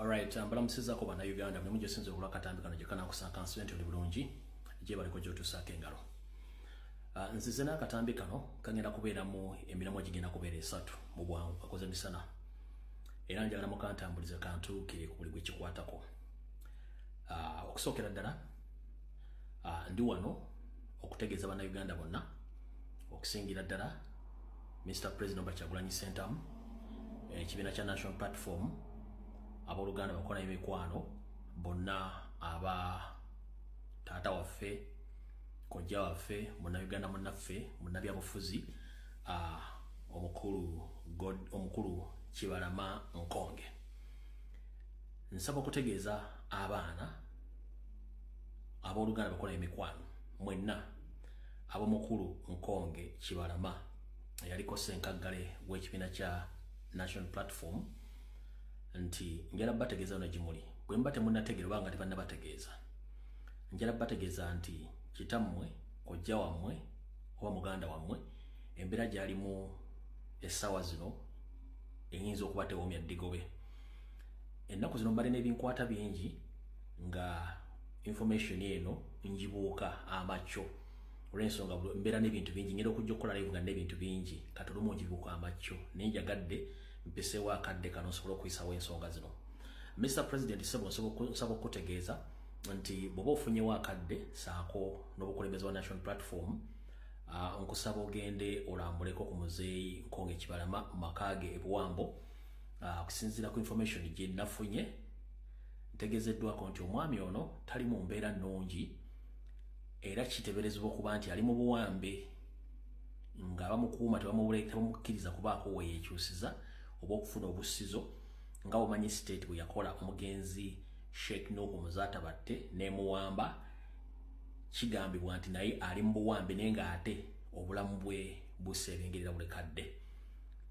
Alright, mbalamusizaako Bannayuganda buli mugi osinza okulwa akatambi kano gye kanaakusanga, nsibe nti oli bulungi gye baliko gy'otuusaako engalo. Nzize n'akatambi kano kagenda kubeeramu emirimu gigenda kubeera esatu mu bwangu kakoze misana, era njagala mukantambulize kantuukire ku buli gwe kikwatako. Okusookera ddala, ndi wano okutegeeza Bannayuganda bonna, okusingira ddala Mr President Robert Kyagulanyi Ssentamu, ekibiina kya National Platform, abooluganda bakola emikwano bonna aba taata waffe, kojja waffe, Munnayuganda munnaffe, munnabyabufuzi, omukulu God, omukulu Kibalama Nkonge. Nsaba okutegeeza abaana, abooluganda bakola emikwano mwenna ab'omukulu Nkonge Kibalama, eyaliko ssenkaggale w'ekibiina kya National Platform, nti njala bategeeza no gimuli bwe mba temunnategeera oba nga tebannabategeeza, njala bategeeza nti kitammwe, kojja wammwe oba muganda wammwe, embeera gy'alimu essaawa zino eyinza okuba tewoomya ddigobe. Ennaku zino mbadde n'ebinkwata bingi nga information eno njibuuka amakyo, olw'ensonga mbeera n'ebintu bingi, ngenda okujja okukola live nga n'ebintu bingi, kati olumu njibuuka amakyo, naye njagadde mpiseewo akadde kano nsobole okuyisawo ensonga zino. Mr President, sebo, nsaba okukutegeeza nti bw'oba ofunyewo akadde saako n'obukulembeze wa National Platform, nkusaba ogende olambuleko ku muzeeyi Nkonge Kibalama mu maka ge ebuwambo. Okusinziira ku information gye nafunye, ntegeezeddwako nti omwami ono tali mu mbeera nnungi, era kiteeberezebwa okuba nti ali mu buwambe nga bamukuuma, tebamukkiriza kubaako weyekyusiza oba okufuna obussizo, nga bwomanyi state bwe yakola omugenzi Sheikh Nuhu Muzaata Batte n'emuwamba. Kigambibwa nti naye ali mu buwambe, naye ng'ate obulamu bwe buseebengerera buli kadde.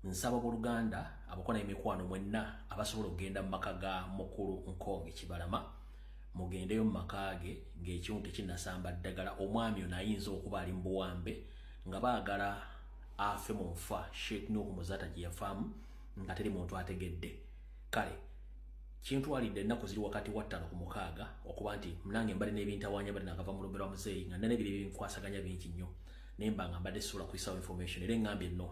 Nsaba booluganda abakola emikwano mwenna abasobola okugenda mu maka ga mukulu Nkonge Kibalama, mugendeyo mu maka ge ng'ekiwundu tekinnasamba ddagala. Omwami ono ayinza okuba ali mu buwambe nga baagala afe mu nfa Sheikh Nuhu Muzaata gye yafaamu nga teri muntu ategedde. Kale kintwalidde ennaku ziri wakati wa 5 ku 6 okuba nti nange mbadde n'ebintawaanya, mbadde nakava mu lumbe lwa muzeeyi nga nina ebiri ebinkwasaganya bingi nnyo, naye mba nga mbadde sisobola kuyisawo information, era eŋŋambye nno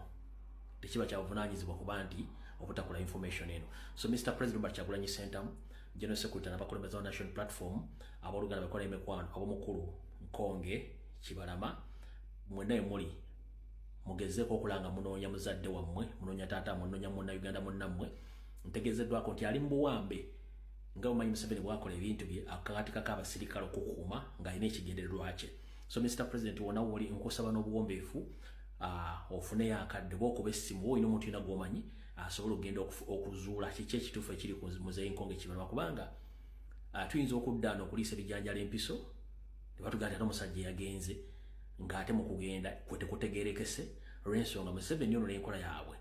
tekiba kyabuvunaanyizibwa kuba nti obutakola information eno. So Mr President Robert Kyagulanyi Ssentamu, General Secretary n'abakulembeze wa National Platform, abooluganda bakola emikwano ab'omukulu Nkonge Kibalama mwenna emuli, mugezeeko okulanga munoonya muzadde wammwe, munoonya taata, munoonya Munnayuganda munnammwe. Ntegeezeddwako nti ali mu buwambe, nga bumanyi Museveni bwakola ebintu bye, akakatikako abasirikale okukuuma ng'alina ekigendererwa kye. So Mr President, wona woli, nkusaba n'obuwombeefu ofuneyo akadde oba okuba essimu oba olina omuntu yina gw'omanyi asobola okugenda okuzuula kiki ekituufu ekiri ku muzeeyi Nkonge Kibalama, kubanga tuyinza okuddaano okuliisa ebijanjala empiso ne batugamba nti ate omusajja yagenze, ng'ate mu kugenda kwe tekutegeerekese, olw'ensonga Museveni ono n'enkola yaabwe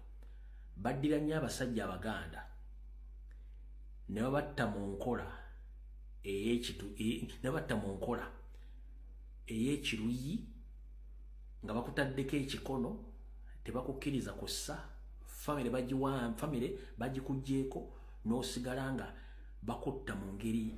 baddira nnyo abasajja Abaganda ne babatta mu nkola ey'ekitu ne babatta mu nkola ey'ekiruyi, nga bakutaddeko ekikono, tebakukkiriza kussa famire, bagiwa famire bagikuggyeeko n'osigala nga bakutta mu ngeri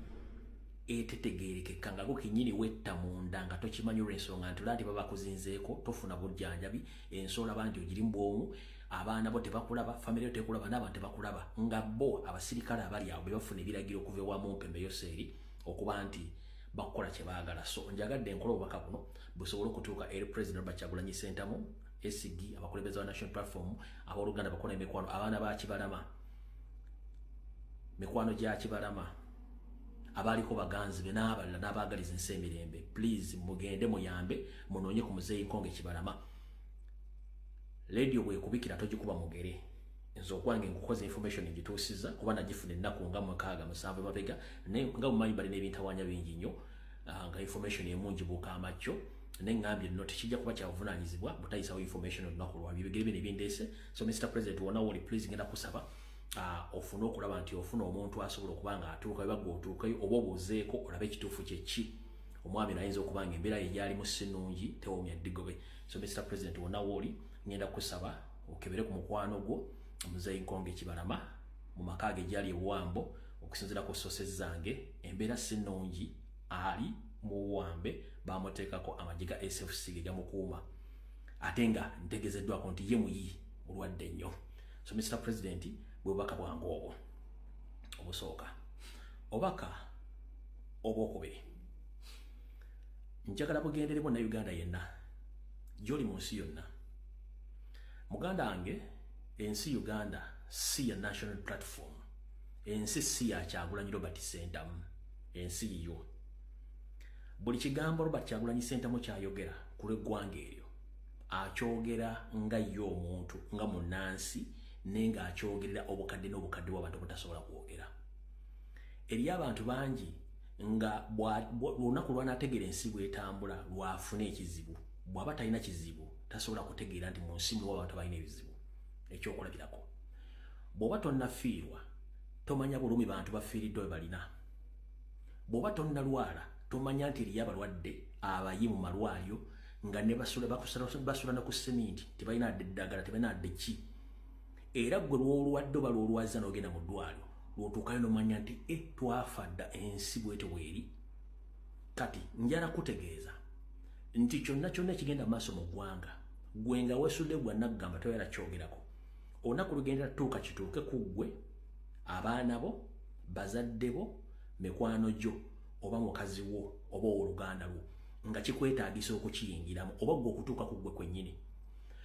etetegeerekeka, nga go kennyini wetta munda nga tokimanyi, olw'ensonga nti olaba nti babakuzinzeeko, tofuna bujjanjabi, ensi olaba nti ogiri mu bwomu, abaana bo tebakulaba, famire yo tekulaba, n'abantu tebakulaba, nga bo abasirikale abali awo be bafuna ebiragiro okuva ewa Mumpembe Yoseeri okuba nti bakukola kye baagala. So njagadde nkola obubaka buno busobole okutuuka eri President Robert Kyagulanyi Ssentamu, SG, abakulembeze ba National Platform, abooluganda bakola emikwano, abaana ba Kibalama, mikwano gya Kibalama, abaaliko baganzi be n'abalala n'abaagaliza ensi emirembe. Please mugende muyambe munoonye ku muzeeyi Nkonge Kibalama. Leediyo bwekubikira togikuba mugere. Nze okwange nkukoze information ngituusiza kuba nagifuna ennaku nga 6, 7 emabega, naye nga mumanyi bali n'ebintawaanya bingi nnyo, nga information emu ngibuuka amakyo, naye ŋŋambye nno tekijja kuba kyabuvunaanyizibwa butayisawo information olunaku lwabyo ebigere bino ebindeese. So Mr President, wona woli, please ngenda kusaba ofune okulaba nti ofuna omuntu asobola okuba nga atuuka weba gwe otuukayo oba obuuzeeko olabe ekituufu kyeki. Omwami nayinza okuba nga embeera ye gyalimu si nnungi, tewoomya ddigobe. So Mr President, wonna wooli, ngenda kusaba okebere ku mukwano gwo omuzeeyi Nkonge Kibalama mu maka ge gyali ebuwambo. Okusinziira ku sources zange, embeera si nnungi, ali mu buwambe, bamuteekako amagye ga SFC ge gamukuuma, ate nga ntegezeddwako nti ye muyi mulwadde nnyo. So Mr President, bwe bubaka bwange obwo obusooka. Obubaka obwokubiri, njagala bugendere bonna yenna gy'oli mu nsi yonna. Muganda wange, ensi Uganda si ya National Platform, ensi si ya Kyagulanyi Robert Ssentamu, ensi yiyo. Buli kigambo Robert Kyagulanyi Ssentamu kyayogera ku lw'eggwanga eryo, akyogera nga ye omuntu, nga munnansi, naye ng'akyogerera obukadde n'obukadde bw'abantu obutasobola kwogera. Eriyo abantu bangi nga olunaku lw'anaategeera ensi bw'etambula lw'afuna ekizibu. Bw'aba talina kizibu tasobola kutegeera nti mu nsi mulimu abantu abalina ebizibu. Ekyokulabirako, bw'oba tonnafiirwa tomanya bulumi bantu bafiiriddwa bwe balina. Bw'oba tonnalwala tomanya nti eriyo abalwadde abayi mu malwaliro nga ne basula ne ku seminti, tebalina adde eddagala, tebalina adde ki. Era ggwe lw'olwadde oba lw'olwazza n'ogenda mu ddwaliro, lw'otuukayo n'omanya nti e twafa dda, ensi bwetyo bw'eri. Kati njala kutegeeza nti kyonna kyonna ekigenda maaso mu ggwanga, ggwe nga weesudde gwa naggamba toyagala kyogerako, olunaku lugenda tuuka kituuke ku ggwe, abaana bo, bazadde bo, mikwano gyo, oba mukazi wo, oba owooluganda lwo, nga kikwetaagisa okukiyingiramu oba ggwe okutuuka ku ggwe kwennyini.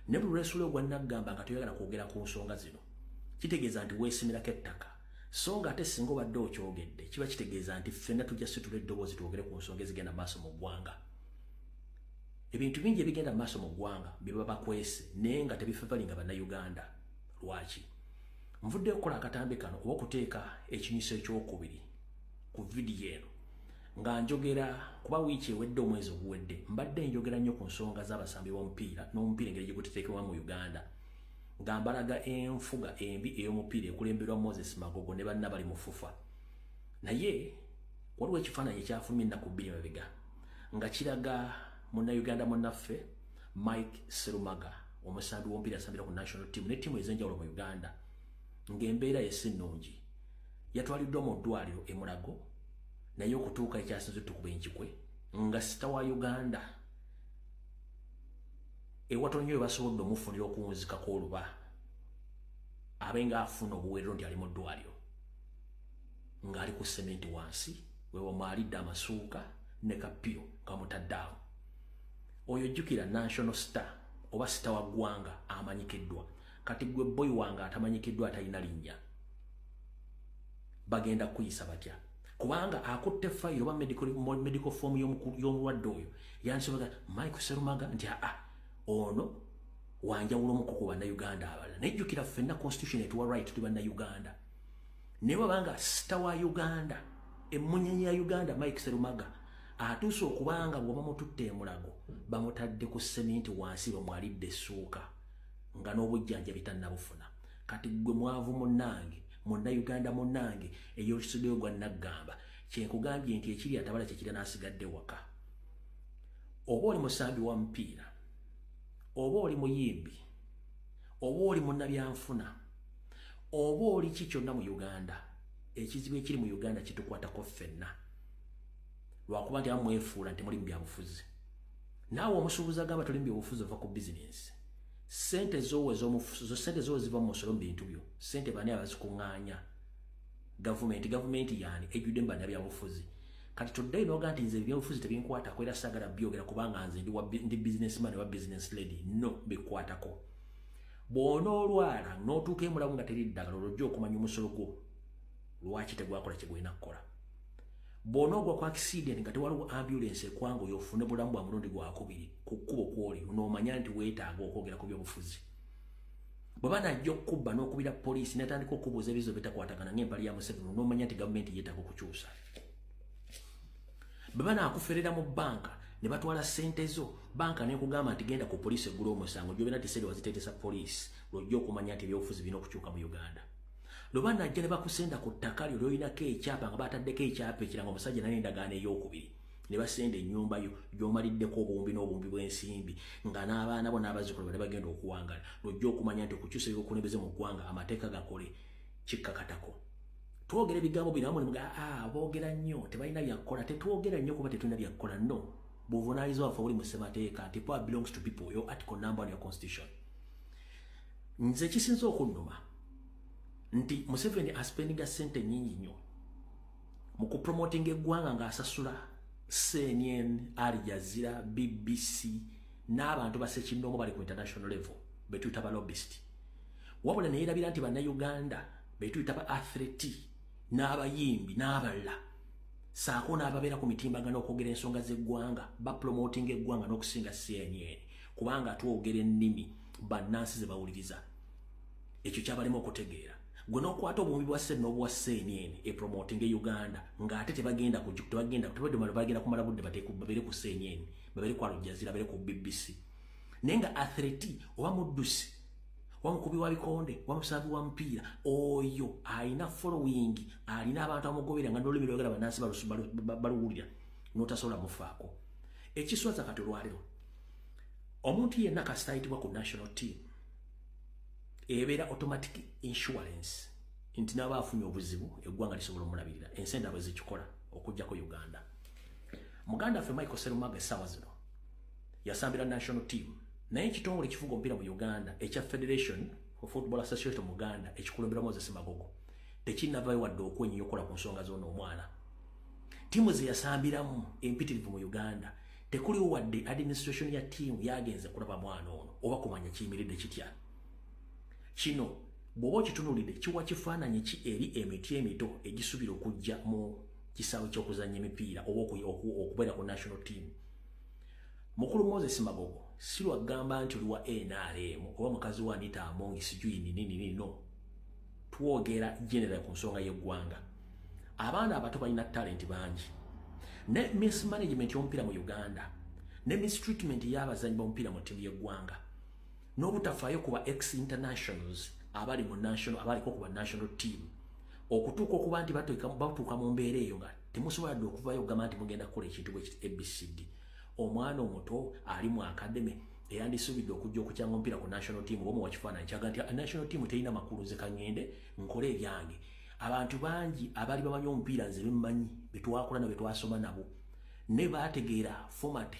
Ne buli lwesula ogwa naggamba nga toyagala kwogera ku nsonga zino, kitegeeza nti weesimirako ettaka. So nga ate singa obadde okyogedde, kiba kitegeeza nti ffenna tujja situla eddoboozi twogere ku nsonga ezigenda maaso mu ggwanga. Ebintu bingi ebigenda maaso mu ggwanga bye baba bakwese naye nga tebifevalinga Bannayuganda. Lwaki nvuddeyo okukola akatambi kano oba okuteeka ekinyuso ekyokubiri ku vidiyo eno nga njogera? Kuba wiiki ewedde, omwezi oguwedde, mbadde njogera nnyo ku nsonga z'abasambi b'omupiira n'omupiira engeri gye guteteekebwa mu Uganda, nga mbalaga enfuga embi ey'omupiira ekulemberwa Moses Magogo ne banna bali mu FUFA. Naye waliwo ekifaananyi ekyafulumya ennaku 2 mabega nga kiraga Munnayuganda munnaffe Mike Serumaga, omusambi w'omupiira asambira ku national team ne ttiimu ez'enjawulo mu Uganda, ng'embeera ye si nnungi. Yatwaliddwa mu ddwaliro e Mulago, naye okutuuka ekyasinze tukuba enkikwe nga star wa Uganda ewatono nnyo we basobodde omufunira okuwunzikako oluba abe ng'afuna obuweerero nti ali mu ddwaliro, ng'ali ku sementi wansi wewamwalidde amasuuka ne kapiro kamutadde awo. Oyo jjukira national star oba star wa ggwanga amanyikiddwa. Kati gwe boy wange atamanyikiddwa, atalina linnya, bagenda kuyisa batya? Kubanga akutte fayiro oba medical form y'omulwadde oyo, yansobola Mike Serumaga nti aa ono wanjawulo omuko ku Bannayuganda abalala. Naye jjukira ffenna constitution etuwa right, tuli Bannayuganda. Naye wabanga star wa Uganda, emmunyenye ya Uganda, Mike Serumaga atuuse okubanga bw'oba mututte emulago bamutadde ku seminti wansi bamwalidde essuuka nga n'obujjanjabi tannabufuna. Kati gwe mwavu munnange, Munnayuganda munnange ey'okisuddeyo gwa naggamba, kyenkugambye nti ekiri atabala kyekira n'asigadde waka. Oba oli musambi wa mupiira, oba oli muyimbi, oba oli munnabyanfuna, oba oli ki kyonna mu Uganda, ekizibu ekiri mu Uganda kitukwatako ffenna, lwakuba nti amwefuula nti muli mu byabufuzi. Naawe omusuubuzi agamba toli mu byabufuzi, ova ku bizinensi. Sente zowe sente zowe ziva mu musolo mu bintu byo. Sente bani abazikuŋŋaanya? Gavumenti. Gavumenti yani? Ejjudde mu bannabyabufuzi. Kati tuddeyo noga nti nze ebyobufuzi tebinkwatako era saagala byogera kubanga nze ndi businessman oba business lady. No, bikwatako. Bw'onoolwala n'otuuka emulamu nga teri ddagala, olwojja okumanya omusolo gwo lwaki tegwakola kye gwolina kukola. Bw'onoogwa ku accident nga tewaliwo ambulance ekwanga oyo ofune bulamu bwa mulundi gwakubiri ku kkubo kwoli, onoomanya nti weetaaga okwogera ku byobufuzi. Bwe banajja okukubba n'okubira poliisi netandika okubuuza ebizo bitakwatagana ng'empali ya Museveni, onoomanya nti gavumenti yeetaaga okukyusa. Bwe banaakuferera mu banka ne batwala ssente zo, banka nekugamba nti genda ku poliisi eggula omusango gy'obeera nti sente waziteetesa poliisi, lw'ojja okumanya nti ebyobufuzi birina okukyuka mu Uganda. Lwe banajja ne bakusenda ku ttaka lyo lyolinako ekyapa nga bataddeko ekyapa ekiranga omusajja nane endagaano eyokubiri, ne basenda ennyumba yo gy'omaliddeko obuwumbi n'obuwumbi bw'ensimbi nga n'abaana bo n'abazzukulu bane bagenda okuwangala, lw'ojja okumanya nti okukyusa ebyobukulembeze mu ggwanga, amateeka gakole kikkakatako. Twogera ebigambo bino amwe muga boogera nnyo, tebalina byakukola. Tetwogera nnyo kuba tetulina byakukola. No, buvunaanyizibwa bwaffe buli mu ssemateeka nti power belongs to people, yo article number 1 ya constitution. Nze kisinze okunnuma nti Museveni aspendinga ssente nnyingi nnyo mu kupromotinga eggwanga ng'asasula CNN, Al Jazeera, BBC n'abantu basekinnoomu bali ku international level betuyita ba lobbyist, wabula neyerabira nti bannayuganda betuyita ba athlete n'abayimbi n'abalala saako n'ababeera ku mitimbagano okwogera ensonga z'eggwanga bapromotinga eggwanga n'okusinga CNN, kubanga twogera ennimi bannansi ze bawuliriza. Ekyo kyabalema okutegeera. Gwe n'okwata obuwumbi bwa ssente n'obuwa CNN epromotinga Uganda, ng'ate tebagenda bagenda kumala budde babeere ku CNN, babeere ku Al Jazeera, babeere ku BBC. Naye nga athlete oba muddusi oba mukubi wa bikonde oba musambi wa mupiira oyo alina following, alina abantu amugoberera nga n'olulimi lwogera bannansi baluwulira, n'otasobola mufaako. Ekiswaza kati olwaleero, omuntu yenna kasita ayitibwa ku national team ebeera automatic insurance nti n'aba afunye obuzibu eggwanga lisobola omulabirira. Ensi endala bwe zikikola okuggyako Uganda. Muganda waffe Michael Serumaga essaawa zino yasambira national team, naye ekitongole ekifuga omupiira mu Uganda ekya Federation for Football Association mu Uganda ekikulembera Moses Magogo tekinnavaayo wadde okwenyiya okukola ku nsonga z'ono omwana. Ttiimu ze yasambiramu empitirivu mu Uganda tekuliwo wadde administration ya ttiimu yagenze kulaba mwana ono oba kumanya kiyimiridde kitya. Kino bw'oba okitunuulidde kiwa kifaananyi ki eri emiti emito egisubira okujja mu kisaawe ky'okuzannya emipiira oba okubeera ku national team? Mukulu Moses Magogo, si lwagamba nti oli wa NRM oba mukazi wa Anita Among sijui nini nini, no. Twogera general ku nsonga y'eggwanga. Abaana abato balina talent bangi, ne mismanagement y'omupiira mu Uganda ne mistreatment y'abazannyi b'omupiira mu ttiimu y'eggwanga n'obutafaayo ku ba ex internationals abali mu national, abaliko ku ba national team, okutuuka okuba nti batuuka mu mbeera eyo nga temusobola dde okuvayo okugamba nti mugenda kukola ekintu bwe kiti ABCD. Omwana omuto ali mu academy eyandisuubidde okujja okukyanga omupiira ku national team oba muwa kifaananyi kyaga nti national team terina makulu, nze kaŋŋende nkole ebyange. Abantu bangi abaali bamanyi omupiira, nze bemmanyi, betwakola nabo, betwasoma nabo, ne baategeera format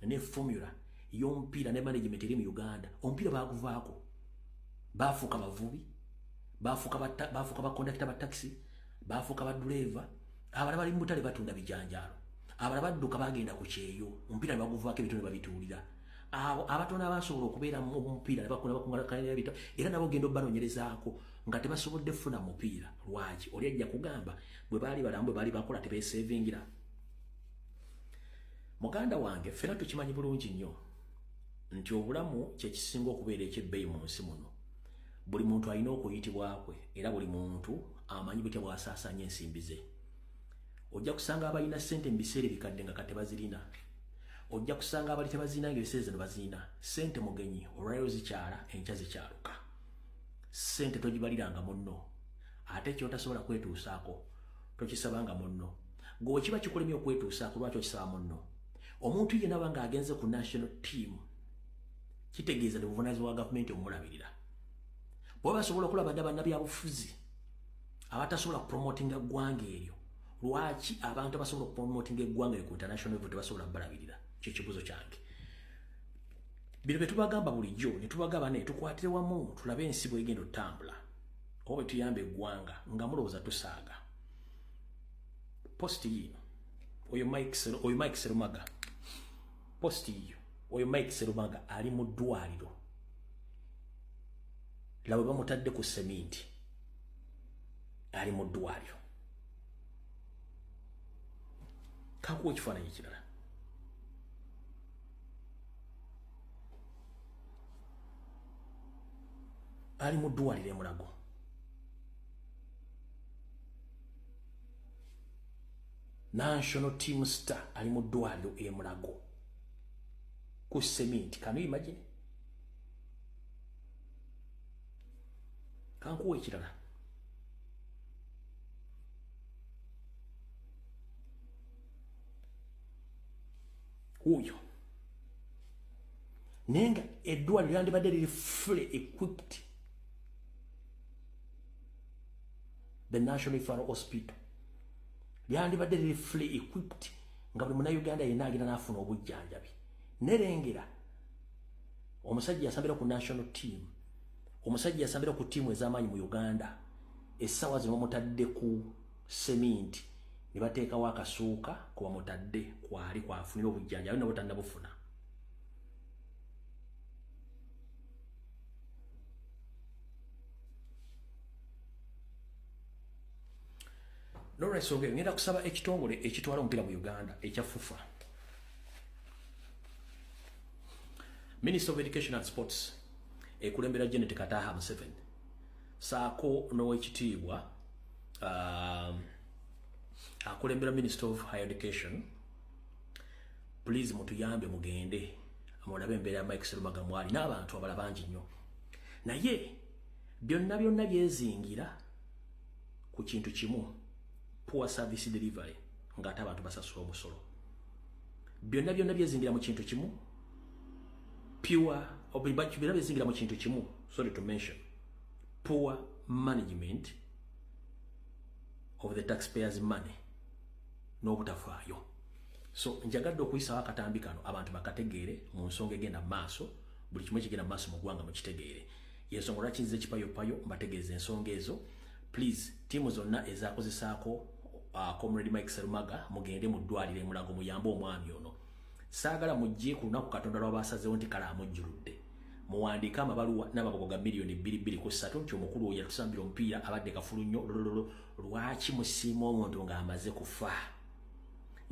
ne formula y'omupiira ne management eri mu Uganda, omupiira baaguvaako, baafuuka bavubi, baafuuka bakondakita ba taxi, baafuuka baduleeva, abalala bali mu butale batunda bijanjaalo, abalala badduka bagenda ku kyeyo, omupiira ne baguvaako, ebitone babituulira. Abo abatono abasobola okubeera mu mupiira ne bakungakanira, era nabo genda obanoonyerezaako nga tebasobodde kufuna mupiira. Lwaki? Oli ajja kugamba bwe baali balamu, bwe baali bakola tebeesevingira. Muganda wange, ffena tukimanyi bulungi nnyo nti obulamu kyekisinga okubeera ekyebbeeyi mu nsi muno. Buli muntu alina okuyitibwa kwe, era buli muntu amanyi butya bw'asaasaanya ensimbi ze. Ojja kusanga abalina ssente mu biseera ebikadde nga kati tebazirina, ojja kusanga abali tebazirina nga ebiseera zino bazirina. Ssente mugenyi, olwaleero zikyala, enkya zikyaluka. Ssente togibaliranga munno, ate kyotasobola kwetuusaako tokisabanga munno. Gwe wekiba kikulemye okwetuusaako, lwaki okisaba munno? Omuntu yenna aba ng'agenze ku national team kitegeeza ne buvunaanyizibwa bwa gavumenti omulabirira. Bw'oba basobola okulaba dda bannabyabufuzi abatasobola kupromotinga ggwanga eryo, lwaki abantu abasobola okupromotinga eggwanga eryo ku international level tebasobola balabirira? Kyo kibuuzo kyange. Bino bye tubagamba bulijjo ne tubagamba naye tukwatire wamu tulabe ensi bwegenda otambula oba bwe tuyamba eggwanga, nga mulowooza tusaaga. Post yiino, oyo Mike Serumaga, post yiyo, oyo Mike Serumaga ali mu ddwaliro, laba bamutadde ku seminti, ali mu ddwaliro. Kakuwa ekifaananyi ekirala. Ali mu ddwaliro emulago. National team star ali mu ddwaliro emulago ku seminti. Can you imagine? Kankuwa ekirala. Wuuyo, naye nga eddwaliro lyandibadde liri fully equipped. The National Referral Hospital lyandibadde liri fully equipped, nga buli munnayuganda yenna agenda n'afuna obujjanjabi. Nerengera omusajja yasambira ku national team, omusajja yasambira ku ttiimu ez'amaanyi mu Uganda, essaawa zino bamutadde ku seminti ne bateekawo akasuuka kwe bamutadde kwali kwafunira obujjanjabi nabo tannabufuna. N'olwensonga eyo ngenda kusaba ekitongole ekitwala omupiira mu Uganda ekya FUFA, Minister of Education and Sports ekulembera Janet Kataha Museveni saako n'owekitiibwa akulembera Minister of Higher Education, please mutuyambe mugende mulabe embeera ya Mike Serumaga mwali n'abantu abala bangi nnyo. Naye byonna byonna byezingira ku kintu kimu, poor service delivery, ng'ate abantu basasula omusolo. Byonna byonna byezingira mu kintu kimu, pure byonna byezingira mu kintu kimu, sorry to mention, poor management of the taxpayers money n'obutafaayo. So njagadde okuyisawo akatambi kano abantu bakategeere mu nsonga egenda mu maaso, buli kimu ekigenda mu maaso mu ggwanga mukitegeere. Yensonga lwaki nzize kipayopayo mbategeeza ensonga ezo. Please, ttiimu zonna ezakozesaako Comrade Mike Serumaga mugende mu ddwaliro e Mulago muyambe omwami ono. Saagala mujje ku lunaku Katonda lw'abasazeewo nti kale amujjuludde. Muwandiike amabaluwa n'amagogo ga 2 million ku 3 nti omukulu oyo yatusambira omupiira abadde kafulu nnyo lolololo. Lwaki musiima omuntu ng'amaze kufa?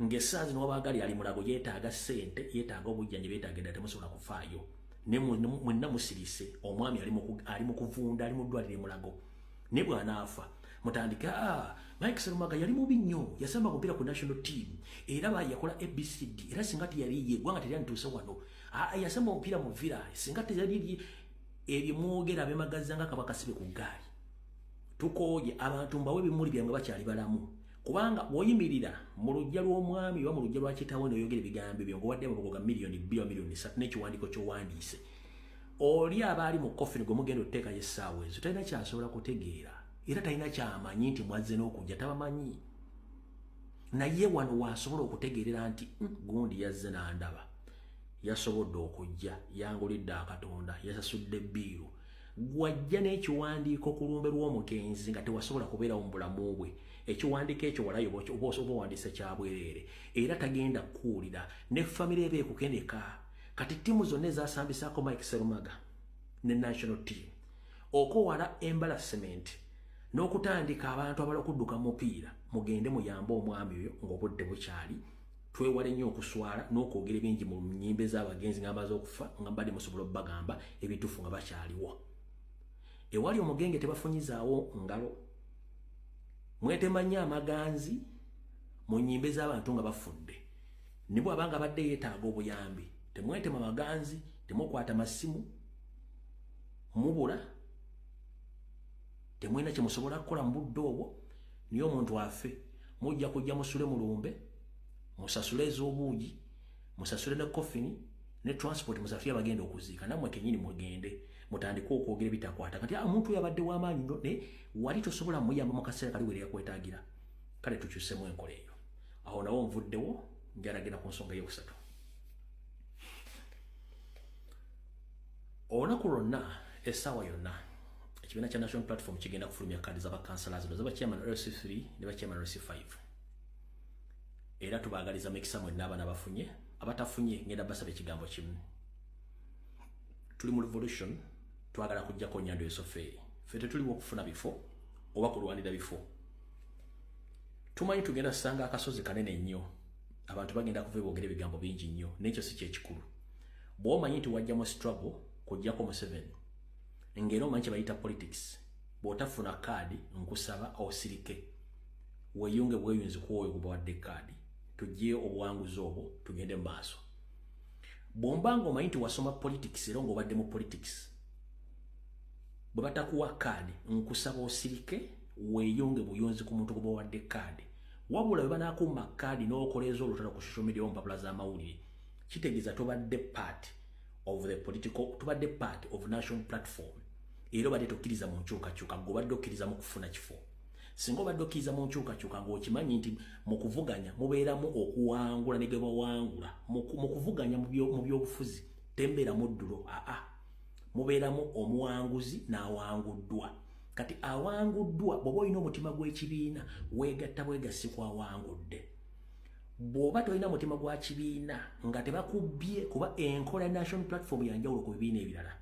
Ng'essaawa zino wabaagali ali Mulago, yeetaaga ssente, yeetaaga obujjanjabi, yeetaaga eddala, temusobola kufaayo. Ne mwenna musirise, omwami ali mu kuvunda, ali mu ddwaliro e Mulago. Ne bw'anaafa mutandike, ah, Mike Serumaga yali mubi nnyo, yasamba omupiira ku national team, era ba yakola ABCD, era singa teyali ye eggwanga teryandituuse wano. Ah, yasamba omupiira mu Villa, singa teyali ye. Ebyo mwogera abemagaza nga kaba kasibe ku ggaali. Tukooye abantu mbawe ebimuli byange bakyali balamu, kubanga bw'oyimirira mu luggya lw'omwami oba mu luggya lwa kitaawe n'oyogera ebigambo ebyo ng'owadde amagogo ga 2 million, 3 million n'ekiwandiiko ky'owandiise, oli aba ali mu coffin gwe mugenda otuteekayo essaawa ezo talina kyasobola kutegeera, era talina kyamanyi nti mwazze n'okujja, tabamanyi. Naye wano waasobola okutegeerera nti gundi yazze n'andaba, yasobodde okujja, yangulidde akatonda, yasasudde bill. Gwajja n'ekiwandiiko ku lumbe lw'omugenzi nga tewasobola kubeerawo mu bulamu bwe, ekiwandiiko ekyo walayo oba owandiise kyabwereere, era tagenda kukuwulira ne famire eba ekukeneka. Kati ttiimu zonna ezasambisaako Mike Serumaga ne national team, okwewala embarrassment n'okutandika abantu abala okudduka mu mupiira, mugende muyambe omwami oyo ng'obudde bukyali. Twewale nnyo okuswala n'okwogera ebingi mu nnyimbe z'abagenzi nga bamaze okufa, nga mbadde musobola obbagamba ebituufu nga bakyaliwo. Ewali omugenge tebafunyizaawo ngalo. Mwetema nnyo amaganzi mu nnyimbe z'abantu nga bafudde. Ne bw'aba nga badde yeetaaga obuyambi, temwetema maganzi, temukwata masimu, mubula temwena kyemusobola kukola mu budde obwo. Niye omuntu afe, mujja kujja musule mulumbe, musasule ez'obuugi, musasule ne coffin ne transport, musasule abagenda okuziika, nammwe kenyini mugende mutandike okwogera ebitakwata. Kati omuntu oyo abadde w'amaanyi nnyo, naye wali tosobola muyamba mu kaseera kali were yakwetaagira. Kale tukyusemu enkola eyo. Awo nawo nvuddewo, njalagenda ku nsonga eyokusatu. Olunaku lwonna, essaawa yonna, ekibiina kya National Platform kigenda kufulumya kaadi z'abakansala zino zaba chairman LC3 ne ba chairman LC5, era tubaagaliza mikisa mwenna abaana bafunye. Abatafunye, ngenda basaba ekigambo kimu. Tuli mu revolution, twagala kujjako Nyando Yosofeeri. Ffe tetuliwo okufuna bifo oba kulwanira bifo. Tumanyi tugenda ssanga akasozi kanene nnyo, abantu bagenda kuva boogera ebigambo bingi nnyo, n'ekyo si kyekikulu. Bw'omanyi nti wajja mu struggle kujjako Museveni, ng'era omanyi kye bayita politics, bw'otafuna kaadi nkusaba osirike, weeyunge bweyunzi ku oyo gubawadde kaadi, tugye obuwanguzi obwo tugende mu maaso. Bw'omba nga omanyi nti wasoma politics era ng'obadde mu politics, bwe batakuwa kaadi nkusaba osirike, weeyunge buyunzi ku muntu gubawadde kaadi. Wabula bwe banaakuuma kaadi n'okoleeza olutalo ku social media, mpapula z'amawulire, kitegeeza tobadde part of the political, tobadde part of national platform, era obadde tokkiriza mu nkyukakyuka, gwe obadde okkiriza mu kufuna kifo. Singa obadde okkiriza mu nkyukakyuka ng'okimanyi nti mu kuvuganya mubeeramu okuwangula ne ge bawangula, mu kuvuganya mu byobufuzi tembeeramu ddulo, aa, mubeeramu omuwanguzi n'awanguddwa. Kati awanguddwa bw'oba olina omutima gw'ekibiina weegatta bwegassi kwawangudde. Bw'oba tolina mutima gwa kibiina nga tebakubbye, kuba enkola ya National Platform ya njawulo ku bibiina ebirala.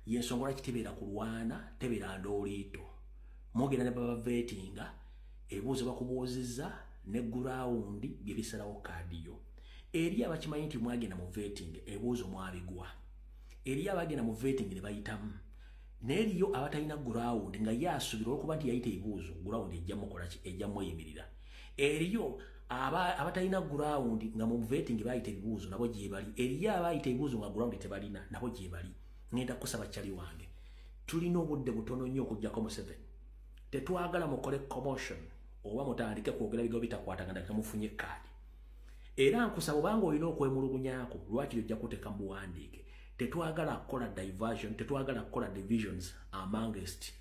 Y'ensonga lwaki tebeera kulwana, tebeera ndooliito. Mwogera ne babaveetinga, ebibuuzo bakubuuzizza ne gurawundi bye bisalawo kaadi yo. Eri abakimanyi nti mwagenda mu vetting, ebibuuzo mwabigwa. Eri abagenda mu vetting ne bayitamu. N'eriyo abatalina gurawundi nga ye asuubira olw'okuba nti yayita ebibuuzo, gurawundi ejja mukola ki? Ejja mweyimirira. Eriyo abatalina gurawundi nga mu vetting bayita ebibuuzo nabo gye bali. Eriyo abayita ebibuuzo nga gurawundi tebalina nabo gye bali. Ngenda kusaba kyali wange. Tulina obudde butono nnyo okuggyako Museveni. Tetwagala mukole commotion oba mutandike kwogera bigambo bitakwatagana temufunye kaadi. Era nkusaba obanga olina okwemulugunyaako lwaki ojja kuteeka mu buwandiike. Tetwagala kukola diversion, tetwagala kukola divisions amongst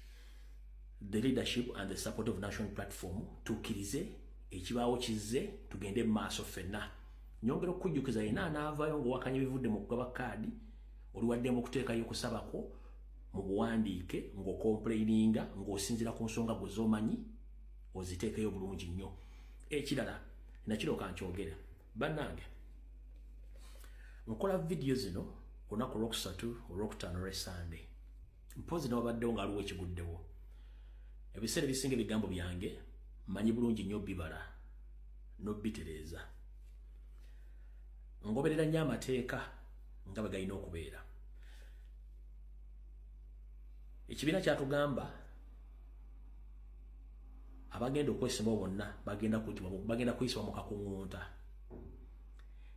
the leadership and the support of National Platform. Tukkirize ekibaawo kizze tugende mu maaso ffenna. Nyongera okukujjukiza yenna anaavaayo ng'owakanya ebivudde mu kugaba kaadi, oli waddemu okuteekayo okusabako mu buwandiike ng'ocomplaininga ng'osinziira ku nsonga gwe z'omanyi oziteekeyo bulungi nnyo. Ekirala nakiro kankyogere, bannange, nkola vidiyo zino olunaku olwokusatu, olwokutaano, olw'Essande, mpozzi newabaddewo ng'aliwo ekiguddewo. Ebiseera ebisinga ebigambo byange mmanyi bulungi nnyo bibala n'obitereeza. Ngoberera nnyo amateeka nga bwe galina okubeera. Ekibiina kyatugamba abagenda okwesimbawo bonna bagenda kuyisibwa mu kakuŋŋunta,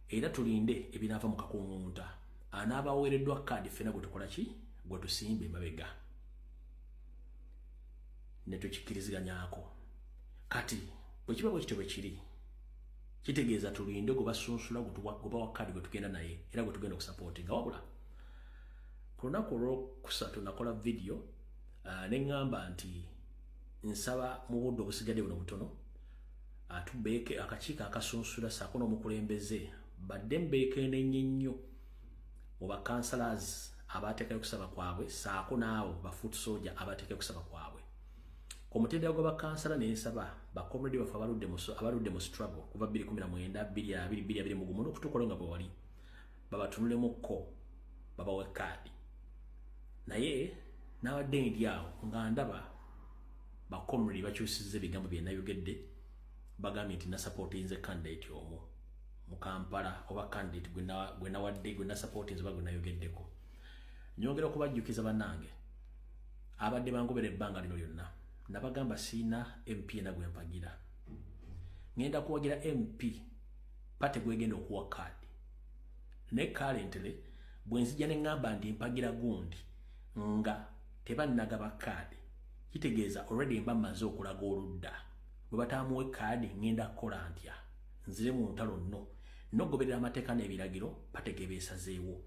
era tulinde ebinaava mu kakuŋŋunta. Anaaba aweereddwa kaadi ffenna gwe tukola ki? Gwe tusimba emabega ne tukikkiriziganyako. Kati bwe kiba bwe kityo bwe kiri, kitegeeza tulinde gwe basunsula, gwe bawa kaadi gwe tugenda naye era gwe tugenda okusapootinga. Wabula ku lunaku olwokusatu nakola vidiyo ne ŋŋamba nti nsaba mu budde obusigadde buno butono atubeeke akakiiko akasunsula ssaako n'omukulembeze badde mbeekeenenye nnyo mu bakansalazi abateekayo okusaba kwabwe ssaako n'abo ba foot soldier abateekayo okusaba kwabwe. Ku mutendera gw'abakansala ne nsaba bakomrade baffe abaludde mu struggle kuva 2019, 2020, 2021 n'okutuuka nga bwe wali, babatunulemukko babawe kaadi. Naye nabadde ndi awo nga ndaba bakomrade bakyusizza ebigambo bye nayogedde, bagambye nti nasapootinze candidate omu mu Kampala oba candidate gwe nawadde, gwe nasapootinze oba gwe nayogeddeko. Nyongera okubajjukiza bannange abadde bangobera ebbanga lino lyonna, nabagamba siina MP na gwe mpagira. Ngenda kuwagira MP party gwegenda okuwa kaadi. Ne currently bwe nzija ne ŋŋamba nti mpagira gundi nga tebannagaba kaadi, kitegeeza already mba mmaze okulaga oludda. Bwe bataamuwe kaadi ŋŋenda kukola ntya? Nzire mu ntalo nno n'ogoberera amateeka n'ebiragiro party ge beesazeewo.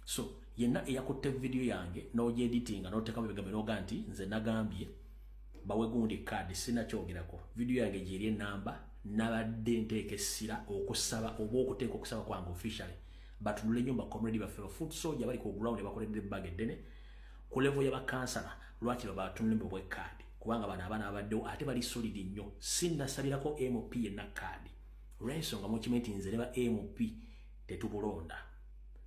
So yenna eyakutte vidiyo yange n'ogyeditinga n'oteekamu ebigambo n'oga nti nze nagambye bawe gundi kaadi, sinakyogerako. Vidiyo yange gyeri enamba, nabadde nteeka essira okusaba oba okuteeka okusaba kwange officially batunule nnyo bakomrade baffe ba foot soldier bali ku ground bakoledde ebbanga eddene ku level y'abakansala, lwaki babatunule bawe kaadi, kubanga bano abaana babaddewo ate bali solid nnyo. Sinnasabirako MP yenna kaadi olw'ensonga mukimanyi nti nze ne ba MP tetubulonda,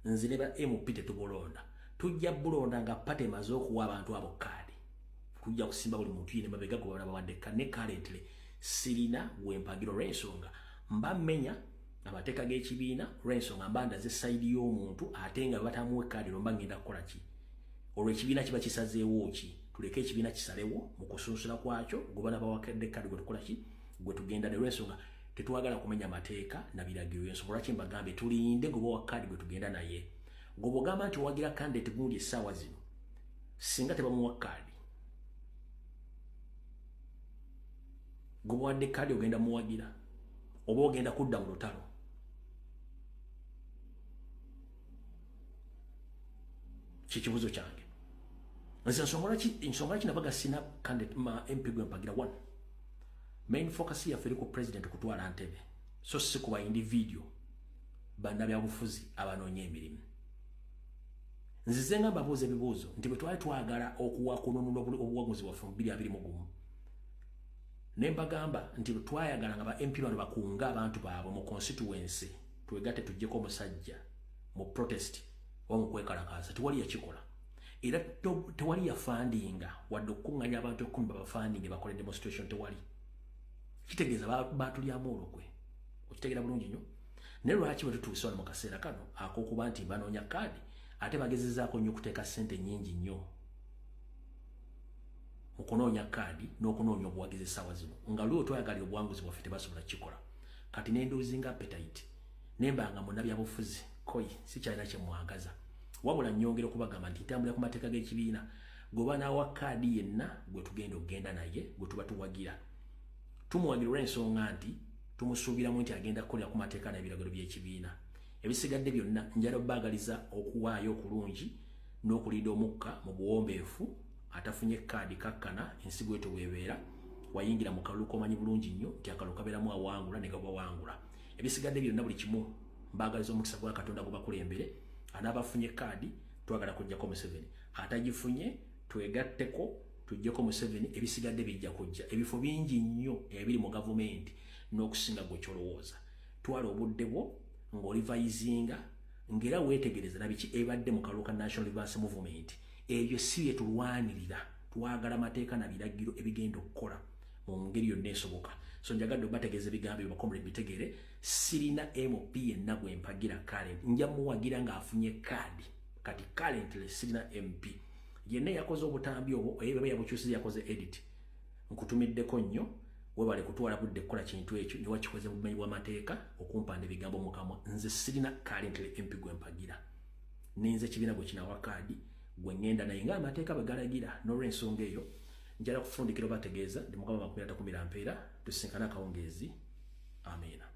nze ne ba MP tetubulonda. Tujja bulonda nga party emaze okuwa abantu abo kaadi. Tujja kusimba buli muntu yine mabega gwe baba bawadde kaadi. Ne currently sirina gwe mpagira olw'ensonga mba mmenya amateeka g'ekibiina, olw'ensonga mba ndaze side y'omuntu ate nga batamuwe kaadi, olwo mba ngenda kukola ki? Olwo ekibiina kiba kisazeewo ki? Tuleke ekibiina kisalewo mu kusunsula kwakyo gwe bana bawakedde kaadi gwe tukola ki? Gwe tugenda ne, olw'ensonga tetwagala kumenya mateeka na biragiro. Ensonga lwaki mbagambye tulinde gwe bawa kaadi gwe tugenda naye. Gwe bw'ogamba nti owagira candidate gundi essaawa zino, singa tebamuwa kaadi, gwe bawadde kaadi ogenda muwagira oba ogenda kudda mu lutalo? Kikibuzo kyange. Nze ensonga lwaki nabaga sina candidate ma MP gwe mpagira. One, Main focus yaffe eri ku president kutwala ntebe, so si ku ba individual bannabyabufuzi abanoonya emirimu. Nzize nga mbabuuza ebibuuzo nti bwe twali twagala okuwa kununula obuwaguzi bwaffe mu 2021, ne mbagamba nti bwe twayagala nga ba MP bano bakunga abantu baabwe mu constituency twegatte tuggyeko omusajja mu protest oba mu kwekalakaasa, tewali yakikola. Era tewali yafundinga wadde okukuŋŋanya abantu 10 babafundinge bakole demonstration, tewali. Kitegeeza batulyamu olukwe. Okitegeera bulungi nnyo. Naye lwaki bwe tutuuse wano mu kaseera kano ak'okuba nti banoonya kaadi, ate bagezezaako nnyo okuteeka ssente nnyingi nnyo mu kunoonya kaadi n'okunoonya obuwagizi essaawa zino, nga lwe twayagala obuwanguzi bwaffe tebasobola kukikola? Kati nendozinga appetite, nembanga munnabyabufuzi koyi sikyalina kyemwagaza, wabula nnyongera okubagamba nti ntambulira ku mateeka g'ekibiina. Gwe banaawa kaadi yenna gwe tugenda okugenda naye, gwe tuba tuwagira, tumuwagira olw'ensonga nti tumusuubiramu nti agenda kukolera ku mateeka n'ebiragiro by'ekibiina. Ebisigadde byonna njala obbaagaliza okuwaayo okulungi n'okulinda omukka mu buwombeefu. Atafunye kaadi kakkana, ensi bwetyo bwebeera. Wayingira mu kalulu komanyi bulungi nnyo nti akalulu kabeeramu awangula ne gabawangula. Ebisigadde byonna, buli kimu, mbaagaliza omukisa gwa Katonda gubakulembere. Anaabafunye kaadi, twagala kujjako Museveni. Atagifunye, twegatteko tujjeko Museveni. Ebisigadde bijja kujja. Ebifo bingi nnyo ebiri mu gavumenti n'okusinga gwe kyolowooza. Twala obudde bwo ng'olivayizinga, ng'era weetegereza nabiki ebadde mu kalulu ka National Resistance Movement. Ebyo si bye tulwanirira. Twagala mateeka na biragiro ebigenda okukola mu ngeri yonna esoboka. So njagadde obategeeza ebigambo ebyo, bakomule bitegere. Sirina MP yenna gwe mpagira current. Nja muwagira ng'afunye kaadi. Kati currently sirina MP yenna yakoze obutambi obwo, oyo baba yabukyusiza, yakoze edit. Nkutumiddeko nnyo, webale kutwala budde kukola kintu ekyo newakikoze bumenyi bw'amateeka okumpanda ebigambo mu kamwa. Nze sirina currently MP gwe mpagira, ninze ekibiina gwe kinawa kaadi gwe ŋŋenda naye ng'amateeka bwe galagira. N'olw'ensonga eyo njala kufundikira obategeeza ndi Mukama 30 mpeera. Tusinkane akawungeezi. Amiina.